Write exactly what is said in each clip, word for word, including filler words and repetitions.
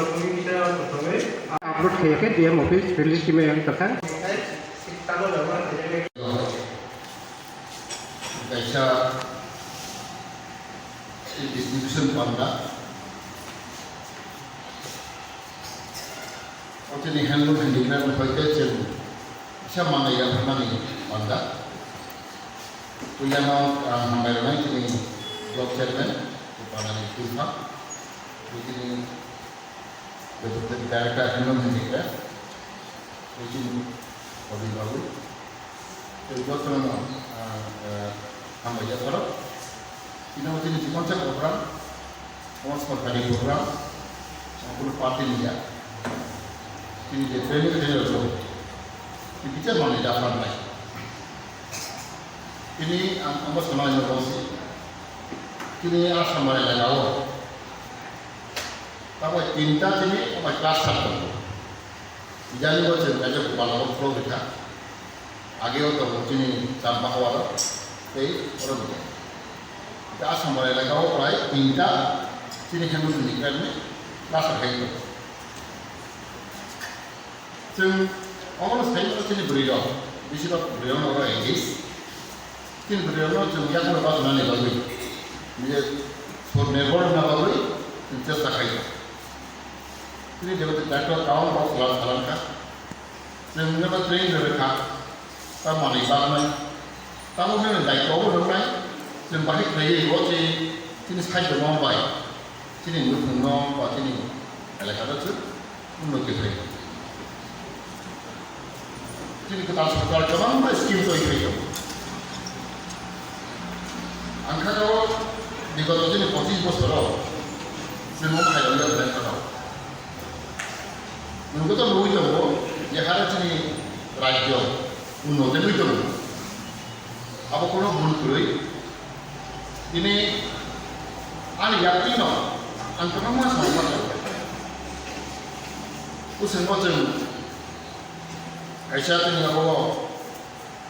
Upload khaiyakhe D M office release team yang tongkha. Kaisa distribution panda. O chini handloom handicraft ni hoite chwng kisa manwi yapharmani panda. Puilano ang hambai rwnai chini block chairman, Rupanani Tulfa. Chini Deputy Director Handloom Handicraft, Putin Odi Babu, tei jotono, ah, ah, hambai yapharo. Tini o tini chikonsa program, omo sorkari program, omo kunu party ni ya. Tini je training khe rw, tini bichar manwi da phan nai. Tini ang, ang bo sana ino bangsi. Tini Assam bai laga o. Tamo tinta tini omo cluster tongo. Idani bo chwng kaisa Gopalnagar flow rikha. Age o tongo chini Champahowar o tei oro rikha. Tei Assam bai laga o prai tinta chini handloom ni cluster khai tongo. Chwng omono sai mano chini bwrwi rok, bisi rok bwrwi rok oro engage. Chini bwrwi rok no chwng yakung rok bachunani bagwi, je sor nirbhor wngna bagwi chwng chesta khai. Chini jebo tei tractor town box lam salang kha. Chwng wngno train rwrwkha. Ta manwi baknai. Tamo hwnwi daitwbo rwnai. Chwng bahai khlaiwi bo chini side rwma bai. Chini nukhungno ba chini elakano chwng unnoti khlai. Chini kwtal sorkar kwbangma scheme twi khlai tongo. Ang kha o bigoto chini pochis bosoro chwng o khairokya belai kha. Nwng khe to nugwi tongo je hara chini rajyo unnoti wngwi tongo. Abo kono bul kwrwi. Tini ani yakni no ang kwbangma samung ma tongo. Bwskango chwng kaisa tini abo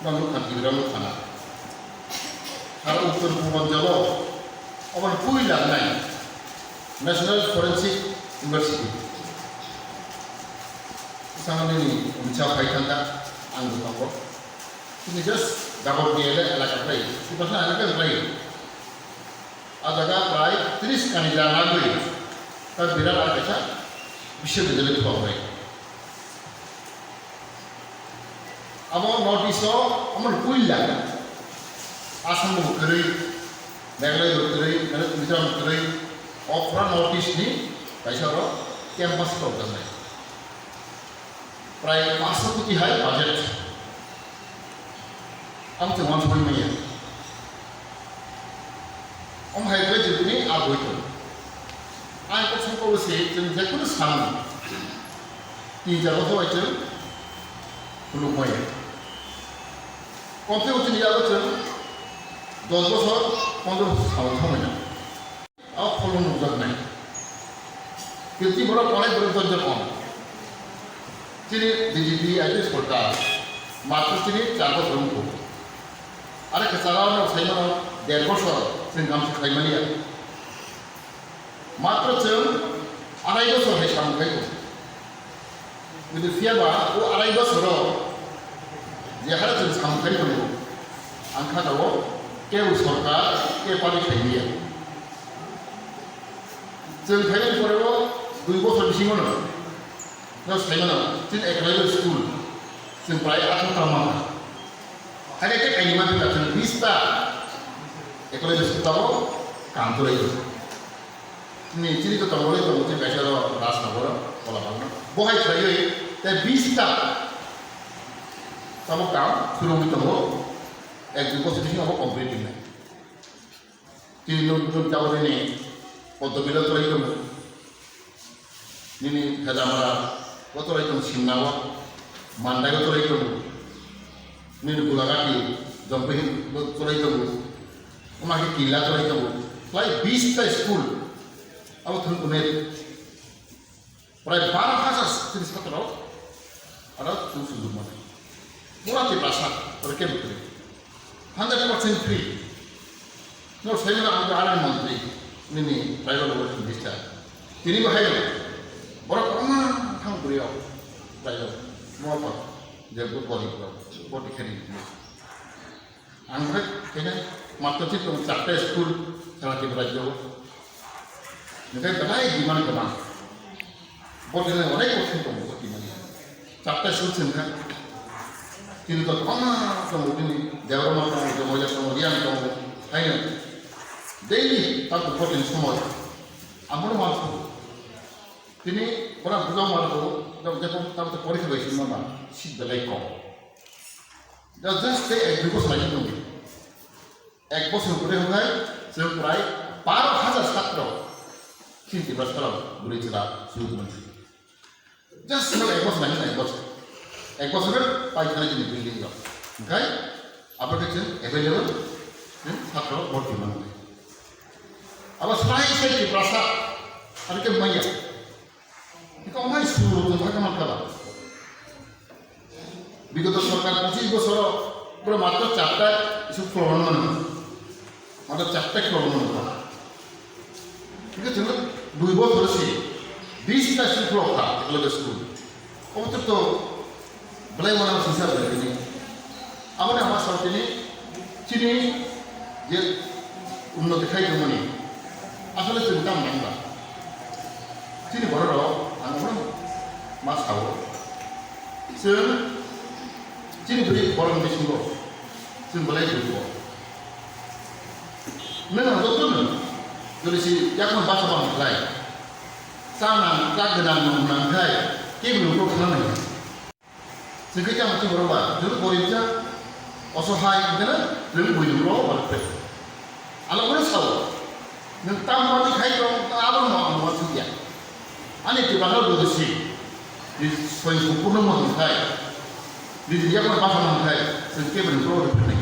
no nukha, Tripura nukha na. Aro uttor purbanchalo obo puila nai National Forensic University. Bwskango nini Odisha phai thangkha, ang bo tongo. Chini just Jabodiyale elaka khlai, Tiprasa elaka khlai. A jaga prai tris kani jaga nangwi, ta birat a kaisa biswabidyalay thuwak bai. Abo North East o, amo puila Assam bo kwrwi, Meghalaya bo kwrwi, Mizoram bo kwrwi, o pura North East ni kaisa oro campus rok tongnai. Prai paanch koti hai budget. Ang chwng uansukgwi manya. Omo hai khe chwng tini a boi tongo. Ang kok song kok se chwng je kunu samung tin char bochor bai chwng phunuk maya. Kom se kom chini yago chwng dos bochor, pondro bochor samung thangmani. O pholno nukjaknai. Kiti borok konai borok dojak on. Chini B J P I P S sorkar matro chini char bochor wngkho. Are kwcharo no saimano der bochor chwng kamchi khlaimani ya. Matro chwng arai bochor hai samung khai. Kintu phiya ba o arai bosoro je hara chwng samung khai tongo, ang kha tabok kebo sorkar, kebo party khai liya. Chwng khaimani pore o dui bosor bisingo no, no sai mano, chini Eklavya school chwng prai atharo tangma. Haikhe khe kainwi ma phika chwng bis ta Eklavya school tabok kam kwlai. Ni chini to tongbolwi tongo, chini kaisa ro Rajnagar o, Kolabangno. Bo hai khlaiwi tei bis ta tamo kam phurungwi tongo, ek dui bosor bisingo abo complete wngnai. Chini nuk, nuk jabo nini Poddobilo chwrai tongo, nini Hedamara o chwrai tongo, Simna o, Mandai o chwrai tongo, nini Gulagati, Jompihin o chwrai tongo. Omo khe kila kwlai tongo. Prai bis ta school. Abo thwng kune prai baro hajar chini satro aro chwng sujukmani. Pura Tiprasa, oro kebo kwrwi. Hundred percent free. No, sai mano ang to army montri, nini tribal welfare minister. Tini bo hai. Tayo, mo pa, je bo gorib rok, bo tikhe ni. Ang hai kene matto si tong chakta school, sara Tripura jo. Ngai belai demand kama. Bo tene onek kothon tong bo demand. Chakta school sen kha. Tini to kama tong tini, Devroma tong, Jomoja tong, Riang tong, hai na. Daily ta ko tini somoy. Amor ma. Tini ora bujo mar ko, da je ko ta ko porikha bai sin ma, sit belai ko. Da just te ek dugo sai ko. Ek bosor pore hwnkhai chwng prai baro hajar satro chini Tiprasarok bwrwi chwla sujuk mani. Just chwng ek bosor nai, ek bosor. Ek bosor pai thani chini building rok. Hwnkhai abo khe chwng available, chwng satro borti mano. Abo sai sai Tiprasa, abo khe manya. Iko mai suru tong thaka mankha ba. Bigoto sorkar pochis bosoro pura matro charta isu khulokna mano. Matro charta khulokna mano. Bigoto dui bosor si bis ta isu khulok kha ekologe school. Obo to to belai wana sisa belai ni. Aboni ama sao tini chini je unnoti khai tongmani asole chwng tamo nang ba? Chini borok rok ang obono ma sao. Chwng chini bwrwi borok bisingo chwng belai bwrwi bo. Nwng ang joto no jodi si yakung basa bang khlai. Chang nang, chak gwnang nung nang khai kebo nung kok thang nang. Chwng khe tamo chini borok ba, juru gorib jak, osohai, hwnkhe no chwng buini borok ba rwkhe. Ano bono sao, nwng tam mani khai tong, abono no ang uansukya. Ani twi bahai bo si, ni soi kupurno mo hwnkhai, ni yakno basa mo hwnkhai, chwng kebo ni borok rwkhe nai.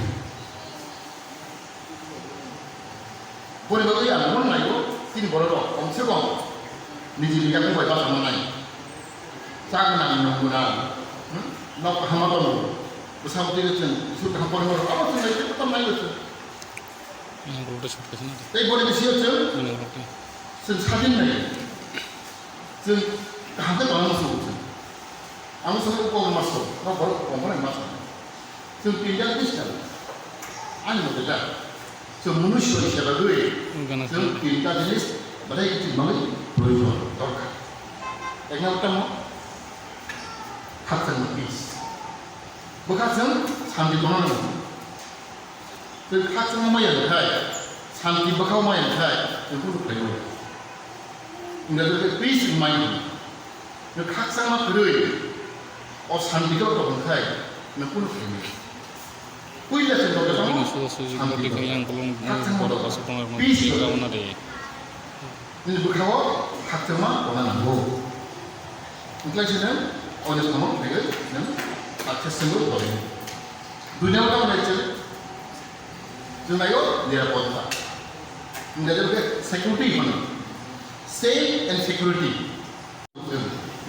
Boni bagwi ang bono naigo, chini borok rok, komse kom nijini yakung bai basa manai. Chak nang nung gwnang, hmm? Nok kaham ma tongo. Bwsa bwtwi rok chwng Isor kaham porima rok, abo chwng nai tei kotor nai rok chwng. Ang borok tei sot kaisa nang. Tei boni bisingo chwng, ang borok tei. Chwng sadin nai. Chwng kaham khe tongna muchungo chwng. Ang muchungo kok ma sok, nok borok kok ma sok. Chwng tinta Christian. Ani mote da. Chwng mwnwi soi se bagwi. Gana chwng tinta jinis belai kiching bagwi proyojon dorkar. Ekna tamo khakchangma peace. Bwkha chwng santi tongna nango. Chwng khakchangma maya khai, santi bwkha maya khai, chwng kunu khlai maya. Wngkha khe peace in mind. Nwng khakchangma kwrwi, o santi khe tong khai, nwng kunu khaimaya. Puila chwng tong khe tamo Bini suda suji santi koti tong khai kha. Yang kolong Khakchangma borok tong aswk tong kha. Peace tong kha. Kha. Nini bwkhao khakchangma tongna nango. Wngkhlai se nwng o ni samung khlaiwi nwng success wngwi tongwi. Dui number tamo nai chwng, chwng naio nirapotta. Wngkha je security hino. Safe and security.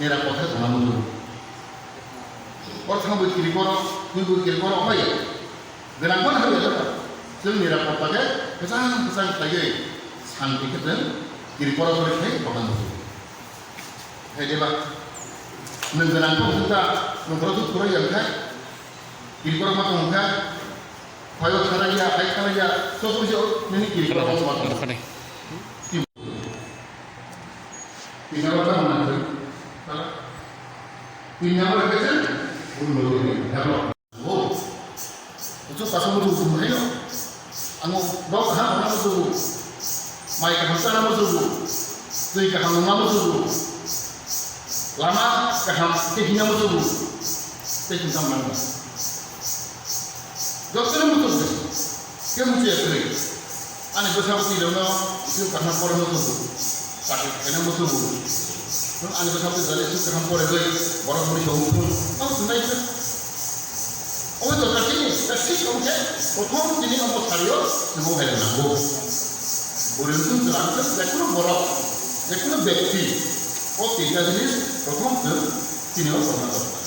Nira kotha tongna muchungo. Oro thang bui kiri koro, twi bui kiri koro, hoi. Gwnang phano hoi ya. Chwng nira kotha khe kwchang kwchang khlaiwi santi khe chwng kiri koro kore khlai tongna muchungo. Hai deba. Nwng gwnang khe wngkha, nwng koro duk koro yang khai. Kiri koro ma tong kha. Phai o tharaiya, hai tharaiya, so so so nini kiri koro ma tong kha. Kiri koro ma tong kha. Kiri koro ma tong kha. Uchu kasa mutu uchu mahaino. Amo dok kaham kaham mutu. Mai kaham sana mutu. Twi kaham nungna mutu. Lama kaham khe hina mutu. Tei hina mangna. Dok sana mutu. Khe mutu ya kre. Ani bwsa bwtwi rokno isuk kaham porno tubu, chakri khaina bo tubu. Nwng ani bwsa bwtwi jani isuk kaham pore gwi borok bwrwi song thung, tamo thungnai khe. Omo jotha chini, ta thik wng khe, prothom chini omo sario chwng o hai rwnango. Bwrwi wng thung, chwla wng thung, jekunu borok, jekunu bekti, o tinta jinis prothom chwng chini o tongna dorkar.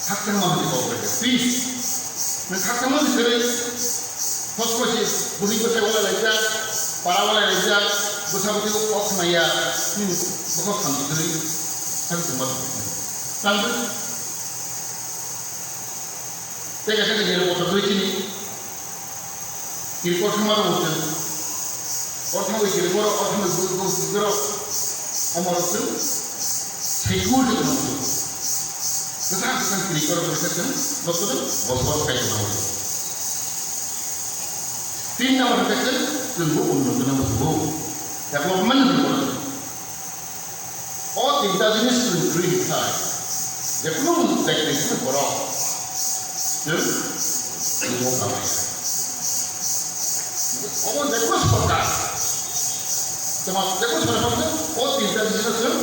Khakchangma hwnwi kok bai khe, peace. Nwng khakchangma hwnwi kwrwi, hos kosi, buini bwsai walai laijak, para walai laijak, bwsa bwtwi kok khnaiya, nini bwkhao samung kwrwi. Tang tongma tong. Tang tong. Tei kaisa kaisa rok kotor dui chini. Kirikor thangma rok chwng. Or thangwi kirikor, or thangwi bu-, bu-, bu-, rok. Omo rok chwng. Saikur de tongma tong. Kwthang kwthang kirikor rok khe chwng. Doktor bosor khai tongma tong. Tin number khe chwng. Chwng bo unnoti nang bo. Development ni borok. O tinta jinis chwng kwrwi hinkhe, jekunu technique borok chwng ringo kamai. Omo jekunu sorkar, toma jekunu sorkar o tinta jinis chwng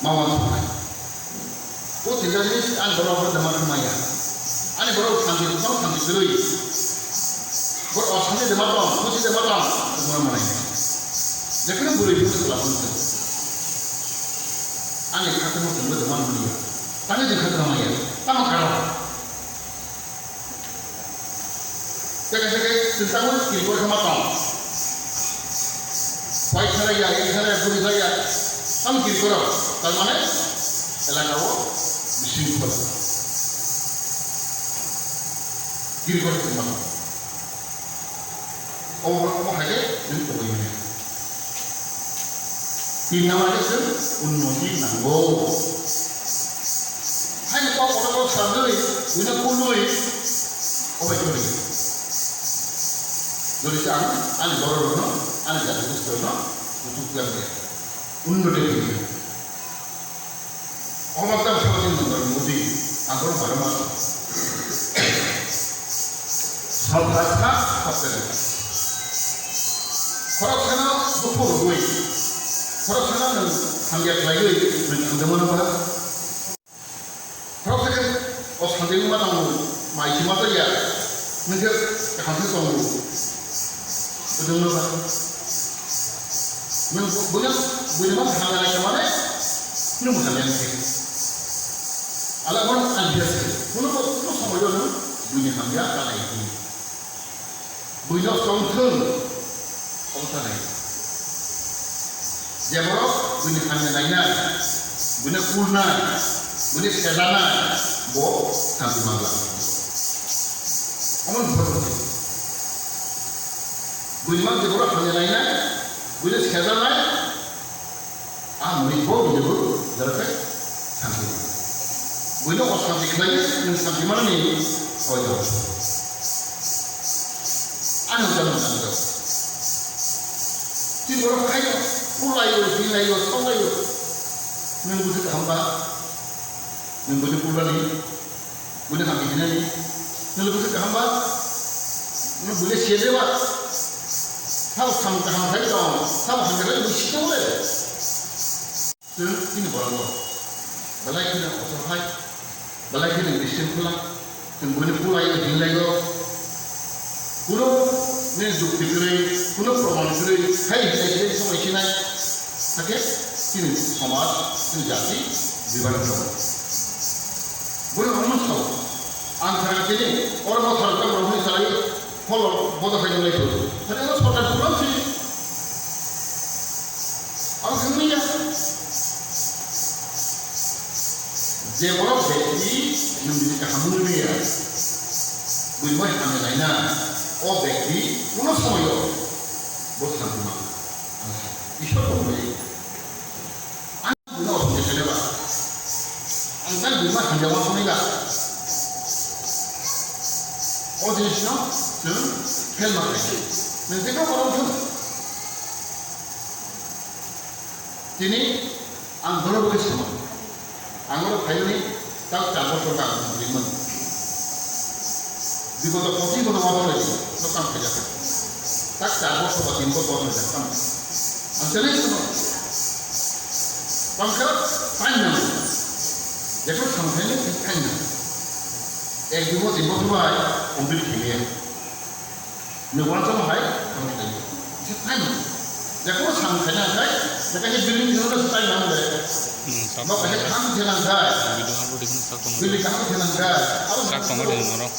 ma uansuknai. O tinta jinis ani borok bo demand maya. Ani borok santi, borok santi kwrwi. Borok osanti demand tong, khusi demand tong, tongma manai. Jekunu bwrwi bwswk labang tong. Ani khatungma tongbo demand maya. Tamo je khatungma maya. Tamo karon. Tei kaisa khe chwng tamo kirikor khe ma tong. Pai khara ya, ei khara ya, buri khara ya. Tamo kirikor rok. Tar mane elaka o bising khoro. Kirikor khe ma tong. Obo, obo hai khe chwng tongwi manya. Tin number khe chwng unnoti nango. Haino kok kotor kok salwi, buino kulwi, obo hai khe ri. Jodi se ang ani borok rokno, ani jati gosti rokno, kuchuk kuyang khe unnoti khe. Omo tang sakni nongkhor mudi, ang bono barama. Salsa kha, khorok kheno dukhu rwgwi, khorok kheno nwng hamya khlaiwi nwng thangjakmano ba? Khorok khe o santi wngma tongo, mai se ma tongya, nwng khe kaham khe tongo. Kwdwngma ba. Nwng buino, buino ma hamya nai khe mane, nwng bo hamya nai khe. Ala bono hamya se. Kuno, kuno somoyo nwng buini hamya ta nai khe. Buino tong thung, omo ta nai. Je borok buini hamya nainai, buino kulnai, buino sejanai, bo santi mangla. Omo ni borok. Buini mang je borok hamya nainai, buino sejanai, a muni bo bini bo jara khe santi. Buino o santi khlai, nwng santi manani hoi do. Ano jano jano. Ti borok khai, kulai yo, hinlai yo, songlai yo. Nwng busi kaham ba? Nwng busi kulani? Buini hamya hinani, nwng busi kaham ba? Nwng buini sede ba? Sabo sam kaham khai tong, sabo hamya khai busi tong le. Chwng chini borok no belai kheno kotor hai, belai kheno bising khulak, chwng buini kulai o hinlai o. Kuno ni jukti kwrwi, kuno proman kwrwi, hai hinlai hinlai songlai sinai, hakhe chini somaj, chini jati, bibani tongo. Buino omo sao, ang thangkha tini, oro mothar tang rok hwnwi salai, holo bodo khai nang lai phuru. Thani oro sorkar pulang si. Ang thangmanya. Je borok bekti nwng bini kaham wngwi manya, buini bai hamya naina, o bekti kuno somoyo bo santi mangna. Ang sa, Ishwar bo bai. Ang buino hamya khaina ba. Ang tak buino hamya ma khaina ba. O jinisno chwng phelma khaidi. Nwng jekhe borok thung. Tini ang bono bagwi samo. Ang oro phaimani tak char bosor ka ang tongmani. Bigoto pochi bono ma bono ni, no kam khaijak. Tak char bosor ba tin bosor no jak kam. Ang tene samo. Pangkha time na. Jekho samthaini time na. Ek dui bosor tin bosor bai complete khaimaya. Ni uansukma hai thangwi thango. Bisi time. Jekunu samung khaina khai, jekhe building thangna time nang le. Hmm, sak Nok tong. Hai kaham thangna khai. Video upload dikhin sak tong. Building kaham thangna khai. Sak tong, video norok.